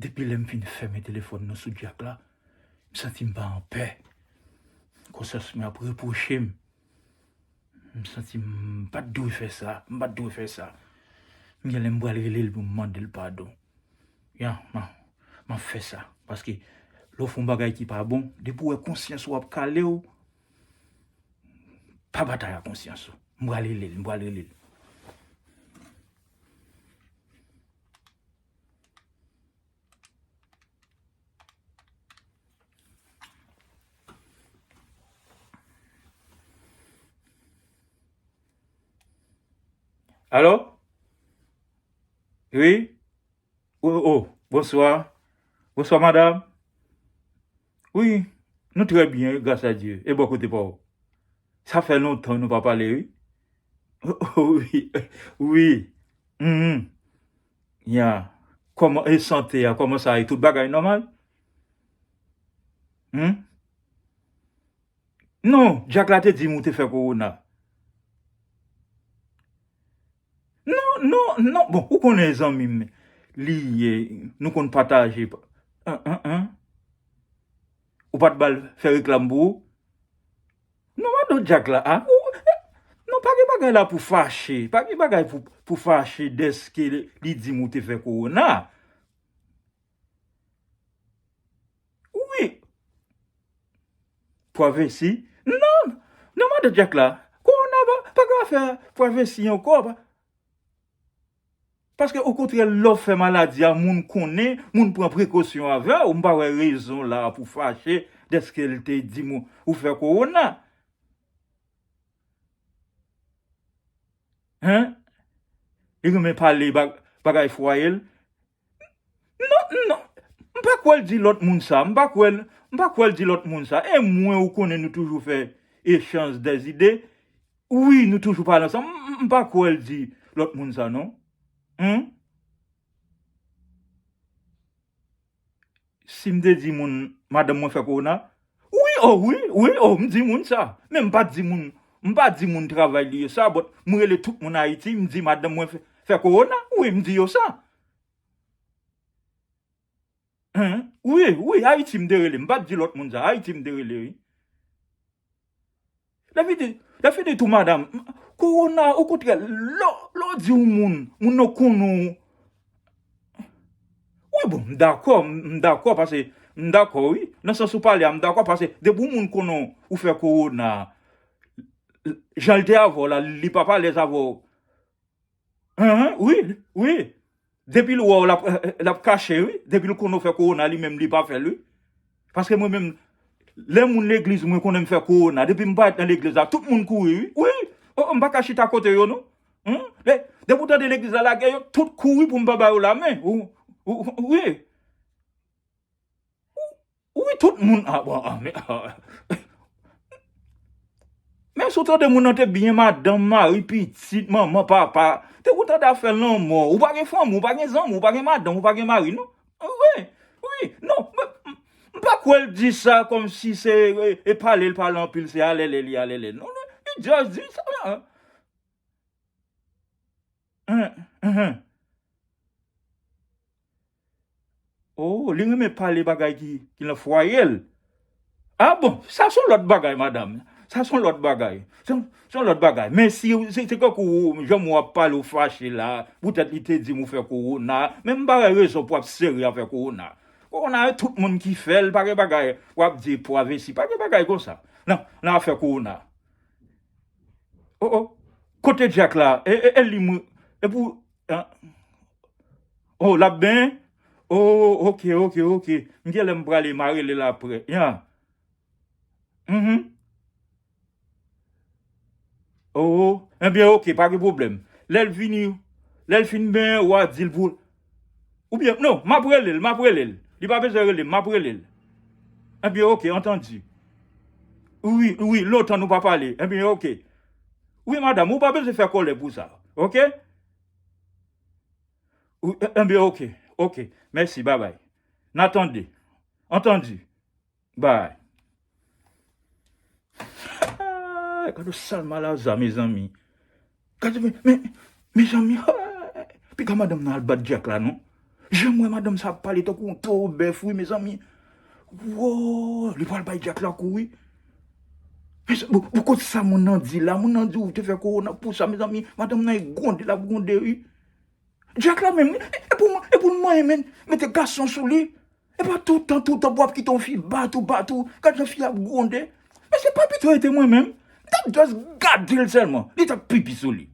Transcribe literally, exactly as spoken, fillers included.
Depi lè m fin fèmen telefòn nan sou Dyak la, m santi m pa anpè. Konsyans mwen ap repwoche m. M santi m pa t dwe fè sa, m pa t dwe fè sa. M gen lè m pral rele l pou m mande l padon. Ya, m a, m ap fè sa. Paske lè w fè yon bagay ki pa bon, depi w wè konsyans ou ap kale w, pa batay ak konsyans ou. M pral rele l, m pral rele l. Alo? Wi? O, o, bonswa. Bonswa, madanm. Wi, nou trè byen, gras a Dye. E bò kote pa w? Sa fè lontan nou pa pale, wi. Wi, wi. Mhm. Ya. Kòman, e sante a, kòman sa ye? Tout bagay nòmal? Hmm? Non, Dyak la te di m ou te fè kowona. Non, non, non. Bon, ou konnen zanmi m li ye, nou konn pataje. An, an, an. Ou pa t ba l fè reklam pou ou? Non, madanm Dyak la, a, ou, non, pa gen bagay la pou fache. Pa gen bagay pou, pou fache dèske li, li di m ou te fè kowona. Wi. Pwavesi? Non, non, madanm Dyak la. Kowona pa, pa gen afè pwavesi ankò. Pa, paske okontrè, lè w fè maladi a, moun konnen, moun pran prekosyon avè w. M pa wè rezon la pou fache dèske l te di m ou, ou fè kowona. Hen? Li renmen pale ba-, bagay fwaye l. Non, non. M pa kwè l di lòt moun sa. M pa kwè l, m pa kwè l di lòt moun sa. E mwen, ou konnen nou toujou fè echanj dèzide. Wi, nou toujou pale ansanm. M, m pa kwè l di lòt moun sa, non. Humm? Si m te di moun, madanm mwen fè kowona? Wi, o, wi, wi, o, m di moun sa. Men m pa di moun, m pa di moun travay li yo sa, but m rele tout moun Ayiti, m di madanm mwen fè, fè kowona. Wi, m di yo sa. Hen? Wi, wi, Ayiti m te rele. M pa t di lòt moun sa. Ayiti m te rele, wi. Lè fini, lè fini tou, madanm. Kowona, okontrè, lè, lè w di yon moun, moun nan konnen w. Wi, bon, m dakò, m, m dakò, paske m dakò, wi. Nan sans ou pale a, m dakò, paske depi yon moun konnen w, ou fè kowona, jan l te avè w la, li p ap alèz avè w. Hen, wi, wi. Depi l wè w, l ap, l ap kache, wi. Depi l konnen w fè kowona, li menm, li pa fè l, wi. Paske mwen menm, lè moun legliz mwen konnen m fè kowona, depi m parèt nan legliz la, tout moun kouri, wi. Wi. O, o, m pa ka chita kote yo, non. Hen? Lè, depi w tande legliz la lage, yo tout kouri pou m pa ba yo lamen. Ou, ou, ou, wi. Wi, tout moun, a, bon, a, men, a. Men si w tande moun nan te byen, madanm, mari, pitit, manman, papa, te kontan afè lanmò. Ou pa gen fanmi, ou pa gen zanmi, ou pa gen madanm, ou pa gen mari, non. Wi, wi, non, m, m, m pa kwè l di sa kòmsi se, e, e pale l pale anpil, se alèlè li alèlè. Non, non, li just di sa. Hen, hen. Oh, li renmen pale bagay ki, ki nan fwaye l. A bon, sa se yon lòt bagay, madanm. Sa se yon lòt bagay. Se yon, se yon lòt bagay. Men si, si se kankou jan w ap pale, w fache la, poutèt li te di m ou fè kowona, men m pa wè rezon pou w ap sere afè kowona. Kowona, tout moun ki fè l, pa gen bagay w ap di pwavesi, pa gen bagay konsa. Nan, nan afè kowona. Oh, oh. Kote Dyak la? E, e, e li mwen. E pou, ah. Oh, l ap benyen? Oh, ok, ok, ok. M gen lè m prale, m a rele l apre. Ya. Mhm. Oh, ebyen, ok, pa gen pwoblèm. Lè l vini, lè l fin benyen, w a di l pou, oubyen, non, m ap rele l, m ap rele l. Li pa bezwen rele m, m ap rele l. Ebyen, ok, antandi. Wi, wi, lontan nou pa pale. Ebyen, ok. Wi, madanm, ou pa bezwen fè kòlè pou sa. Ok? Wi, e, ebyen, ok. Ok. Mèsi, babay. N a tande. Antandi. Bay. Ah, gade yon sal malaza, mezanmi. Gade, men, men, mezanmi, ah, piga madanm nan al bat Dyak la, non. Jan m wè madanm sa ap pale tankou yon towo bèf, wi, mezanmi. Wo, li pral bay Jack la kou, wi. Mezanmi, bon, bon, kot sa moun nan di la? Moun nan di ou te fè kowona pou sa, mezanmi. Madanm nan e gwonde l ap gwonde, wi. Jack la menm, e, e pou, e pou l manyen, men, mete gason sou li. E pa toutan, toutan pou w ap kite yon fi bat ou, bat ou. Gad jan fi ap gwonde. Men se pa pito ete mwen menm. M t ap just gade l sèlman. Li t ap pipi sou li.